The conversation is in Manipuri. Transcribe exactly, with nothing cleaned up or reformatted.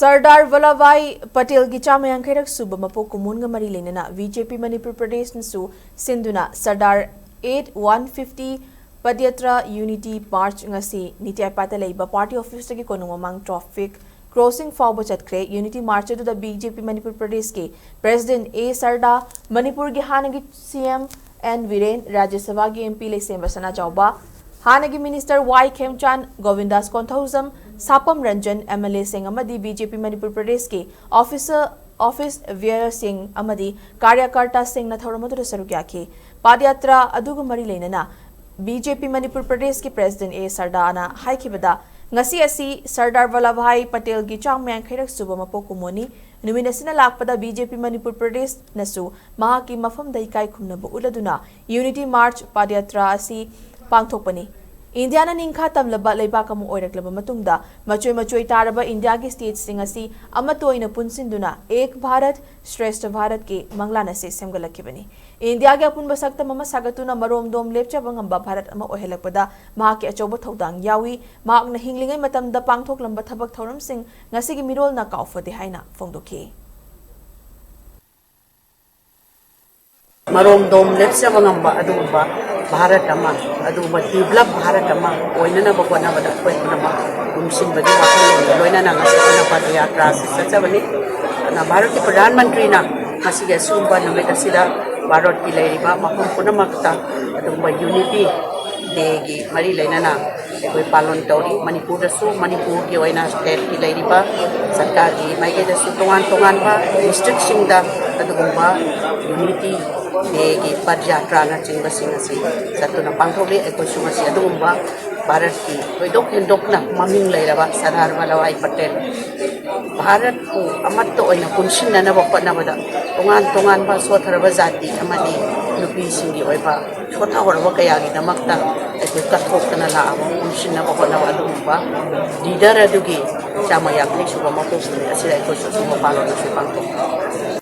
ꯁꯔꯗꯥꯔ ꯚꯜꯂꯚꯚꯥꯏ ꯄꯇꯦꯜꯒꯤ ꯆꯥꯝꯃ ꯌꯥꯡꯈꯩꯔꯛ ꯁꯨꯕ ꯃꯄꯣꯛ ꯀꯨꯝꯑꯣꯟꯒ ꯃꯔꯤ ꯂꯩꯅꯅ ꯕꯤ ꯖꯦ ꯄꯤ ꯃꯅꯤꯄꯨꯔ ꯄ꯭ꯔꯗꯦꯁꯅꯁꯨ ꯁꯤꯟꯗꯨꯅ Sardar at one fifty padayatra unity march ꯉꯁꯤ ꯅꯤꯇꯤ ꯑꯥꯏꯄꯥꯠꯇ ꯂꯩꯕ ꯄꯥꯔꯇꯤ ꯑꯣꯐꯤꯁꯇꯒꯤ ꯀꯣꯅꯨꯡ ꯃꯃꯥꯡ ꯇ꯭ꯔꯥꯐꯤꯛ ꯀ꯭ꯔꯣꯁꯤꯡ ꯐꯥꯎꯕ ꯆꯠꯈ꯭ꯔꯦ꯫ ꯌꯨꯅꯤꯇꯤ ꯃꯥꯔꯆ ꯑꯗꯨꯗ ꯕꯤ ꯖꯦ ꯄꯤ ꯃꯅꯤꯄꯨꯔ ꯄ꯭ꯔꯗꯦꯁꯀꯤ ꯄ꯭ꯔꯦꯁꯤꯗꯦꯟꯠ ꯑꯦ ꯁꯔꯗꯥ, ꯃꯅꯤꯄꯨꯔꯒꯤ ꯍꯥꯟꯅꯒꯤ ꯁꯤ ꯑꯦꯝ ꯑꯦꯟ ꯕꯤꯔꯦꯟ, ꯔꯥꯖ꯭ꯌ ꯁꯚꯥꯒꯤ ꯑꯦꯝ ꯄꯤ ꯂꯩꯁꯦꯝꯕ ꯁꯅꯥꯖꯥꯎꯕ, ꯍꯥꯟꯅꯒꯤ ꯃꯤꯅꯤꯁꯇꯔ ꯋꯥꯏ ꯈꯦꯝꯆꯥꯟ, ꯒꯣꯕꯤꯟꯗꯥꯁ ꯀꯣꯟꯊꯧꯖꯝ, ꯁꯥꯄꯝ ꯔꯟꯖꯟ, ꯑꯦꯝ ꯑꯦꯜ ꯑꯦꯁꯤꯡ ꯑꯃꯗꯤ ꯕꯤ ꯖꯦ ꯄꯤ ꯃꯅꯤꯄꯨꯔ ꯄ꯭ꯔꯗꯦꯁꯀꯤ ꯑꯣꯐꯤꯁꯔ, ꯑꯣꯐꯤꯁ ꯕꯤꯌꯔꯁꯤꯡ ꯑꯃꯗꯤ ꯀꯥꯔꯌꯀꯔꯇꯥꯁꯤꯡꯅ ꯊꯧꯔꯝ ꯑꯗꯨꯗ ꯁꯔꯨꯛ ꯌꯥꯈꯤ꯫ ꯄꯗꯌꯥꯇ꯭ꯔꯥ ꯑꯗꯨꯒ ꯃꯔꯤ ꯂꯩꯅꯅ ꯕꯤ ꯖꯦ ꯄꯤ ꯃꯅꯤꯄꯨꯔ ꯄ꯭ꯔꯗꯦꯁꯀꯤ ꯄ꯭ꯔꯦꯁꯤꯗꯦꯟꯠ ꯑꯦ ꯁꯔꯗꯥꯅ ꯍꯥꯏꯈꯤꯕꯗ, ꯉꯁꯤ ꯑꯁꯤ ꯁꯔꯗꯥꯔ ꯚꯜꯂꯚꯚꯥꯏ ꯄꯇꯦꯜꯒꯤ ꯆꯥꯝꯃ ꯌꯥꯡꯈꯩꯔꯛ ꯁꯨꯕ ꯃꯄꯣꯛ ꯀꯨꯝꯑꯣꯟꯅꯤ꯫ ꯅꯨꯃꯤꯠ ꯑꯁꯤꯅ ꯂꯥꯛꯄꯗ ꯕꯤ ꯖꯦ ꯄꯤ ꯃꯅꯤꯄꯨꯔ ꯄ꯭ꯔꯗꯦꯁꯅꯁꯨ ꯃꯍꯥꯛꯀꯤ ꯃꯐꯝꯗ ꯏꯀꯥꯏ ꯈꯨꯝꯅꯕ ꯎꯠꯂꯗꯨꯅ ꯌꯨꯅꯤꯇꯤ ꯃꯥꯔꯆ ꯄꯗꯌꯥꯇ꯭ꯔꯥ ꯑꯁꯤ ꯄꯥꯡꯊꯣꯛꯄꯅꯤ꯫ ꯏꯟꯗꯤꯌꯥꯅ ꯅꯤꯡꯈꯥ ꯇꯝꯂꯕ ꯂꯩꯕꯥꯛ ꯑꯃ ꯑꯣꯏꯔꯛꯂꯕ ꯃꯇꯨꯡꯗ, ꯃꯆꯣꯏ ꯃꯆꯣꯏ ꯇꯥꯔꯕ ꯏꯟꯗꯤꯌꯥꯒꯤ ꯁ꯭ꯇꯦꯠꯁꯤꯡ ꯑꯁꯤ ꯑꯃꯠꯇ ꯑꯣꯏꯅ ꯄꯨꯟꯁꯤꯟꯗꯨꯅ ꯑꯦꯛ ꯚꯥꯔꯠ ꯁ꯭ꯔꯦꯁꯊ ꯚꯥꯔꯠꯀꯤ ꯃꯪꯂꯥꯟ ꯑꯁꯤ ꯁꯦꯝꯒꯠꯂꯛꯈꯤꯕꯅꯤ꯫ ꯏꯟꯗꯤꯌꯥꯒꯤ ꯑꯄꯨꯟꯕ ꯁꯛꯇꯝ ꯑꯃ ꯁꯥꯒꯠꯇꯨꯅ ꯃꯔꯣꯝꯗꯣꯝ ꯂꯦꯞꯆꯕ ꯉꯝꯕ ꯚꯥꯔꯠ ꯑꯃ ꯑꯣꯏꯍꯜꯂꯛꯄꯗ ꯃꯍꯥꯛꯀꯤ ꯑꯆꯧꯕ ꯊꯧꯗꯥꯡ ꯌꯥꯎꯏ꯫ ꯃꯍꯥꯛꯅ ꯍꯤꯡꯂꯤꯉꯩ ꯃꯇꯝꯗ ꯄꯥꯡꯊꯣꯛꯂꯝꯕ ꯊꯕꯛ ꯊꯧꯔꯝꯁꯤꯡ ꯉꯁꯤꯒꯤ ꯃꯤꯔꯣꯜꯅ ꯀꯥꯎꯐꯗꯦ ꯍꯥꯏꯅ ꯐꯣꯡꯗꯣꯛꯈꯤ꯫ ꯃꯔꯣꯝꯗꯣꯝ ꯂꯦꯞꯆꯕ ꯉꯝꯕ ꯑꯗꯨꯒꯨꯝꯕ ꯚꯥꯔꯠ ꯑꯃ, ꯑꯗꯨꯒꯨꯝꯕ ꯗꯤꯕꯂꯞ ꯚꯥꯔꯠ ꯑꯃ ꯑꯣꯏꯅꯅꯕ ꯍꯣꯠꯅꯕꯗ ꯑꯩꯈꯣꯏ ꯄꯨꯝꯅꯃꯛ ꯄꯨꯟꯁꯤꯟꯕꯒꯤ ꯋꯥꯈꯜꯂꯣꯟꯒ ꯂꯣꯏꯅꯅ ꯉꯁꯤ ꯑꯩꯈꯣꯏꯅ ꯄꯗꯌꯥꯇ꯭ꯔꯥ ꯑꯁꯤ ꯆꯠꯆꯕꯅꯤ꯫ ꯑꯗꯨꯅ ꯚꯥꯔꯠꯀꯤ ꯄ꯭ꯔꯙꯥꯟ ꯃꯟꯇ꯭ꯔꯤꯅ ꯉꯁꯤꯒꯤ ꯑꯁꯤꯒꯨꯝꯕ ꯅꯨꯃꯤꯠ ꯑꯁꯤꯗ ꯚꯥꯔꯠꯀꯤ ꯂꯩꯔꯤꯕ ꯃꯐꯝ ꯄꯨꯝꯅꯃꯛꯇ ꯑꯗꯨꯒꯨꯝꯕ ꯌꯨꯅꯤꯇꯤ ꯗꯦꯒꯤ ꯃꯔꯤ ꯂꯩꯅꯅ ꯑꯩꯈꯣꯏ ꯄꯥꯂꯣꯟ ꯇꯧꯔꯤ꯫ ꯃꯅꯤꯄꯨꯔꯗꯁꯨ, ꯃꯅꯤꯄꯨꯔꯒꯤ ꯑꯣꯏꯅ ꯁ꯭ꯇꯦꯠꯀꯤ ꯂꯩꯔꯤꯕ ꯁꯔꯀꯥꯔꯒꯤ ꯃꯥꯏꯀꯩꯗꯁꯨ ꯇꯣꯉꯥꯟ ꯇꯣꯉꯥꯟꯕ ꯗꯤꯁꯇ꯭ꯔꯤꯛꯁꯤꯡꯗ ꯑꯗꯨꯒꯨꯝꯕ ꯌꯨꯅꯤꯇꯤ ꯗꯦꯒꯤ ꯄꯗꯌꯥꯇ꯭ꯔꯥꯅꯆꯤꯡꯕꯁꯤꯡ ꯑꯁꯤ ꯆꯠꯇꯨꯅ ꯄꯥꯡꯊꯣꯛꯂꯤ꯫ ꯑꯩꯈꯣꯏꯁꯨ ꯉꯁꯤ ꯑꯗꯨꯒꯨꯝꯕ ꯚꯥꯔꯠꯀꯤ ꯊꯣꯏꯗꯣꯛ ꯍꯦꯟꯗꯣꯛꯅ ꯃꯃꯤꯡ ꯂꯩꯔꯕ ꯁꯔꯗꯥꯔ ꯚꯜꯂꯚꯚꯥꯏ ꯄꯇꯦꯜ, ꯚꯥꯔꯠꯄꯨ ꯑꯃꯠꯇ ꯑꯣꯏꯅ ꯄꯨꯟꯁꯤꯟꯅꯅꯕ ꯍꯣꯠꯅꯕꯗ ꯇꯣꯉꯥꯟ ꯇꯣꯉꯥꯟꯕ ꯁꯣꯠꯊꯔꯕ ꯖꯥꯇꯤ ꯑꯃꯗꯤ ꯅꯨꯄꯤꯁꯤꯡꯒꯤ ꯑꯣꯏꯕ ꯁꯣꯠꯊꯍꯧꯔꯕ ꯀꯌꯥꯒꯤꯗꯃꯛꯇ ꯑꯩꯈꯣꯏ ꯀꯠꯊꯣꯛꯇꯅ ꯂꯥꯛꯑꯕ, ꯄꯨꯟꯁꯤꯟꯅꯕ ꯍꯣꯠꯅꯕ ꯑꯗꯨꯒꯨꯝꯕ ꯂꯤꯗꯔ ꯑꯗꯨꯒꯤ ꯆꯥꯝꯃ ꯌꯥꯡꯈꯩ ꯁꯨꯕ ꯃꯄꯣꯛ ꯅꯨꯃꯤꯠ ꯑꯁꯤꯗ ꯑꯩꯈꯣꯏꯁꯨ ꯑꯆꯧꯕ ꯄꯥꯂꯣꯟ ꯑꯁꯤ ꯄꯥꯡꯊꯣꯛꯂꯤ꯫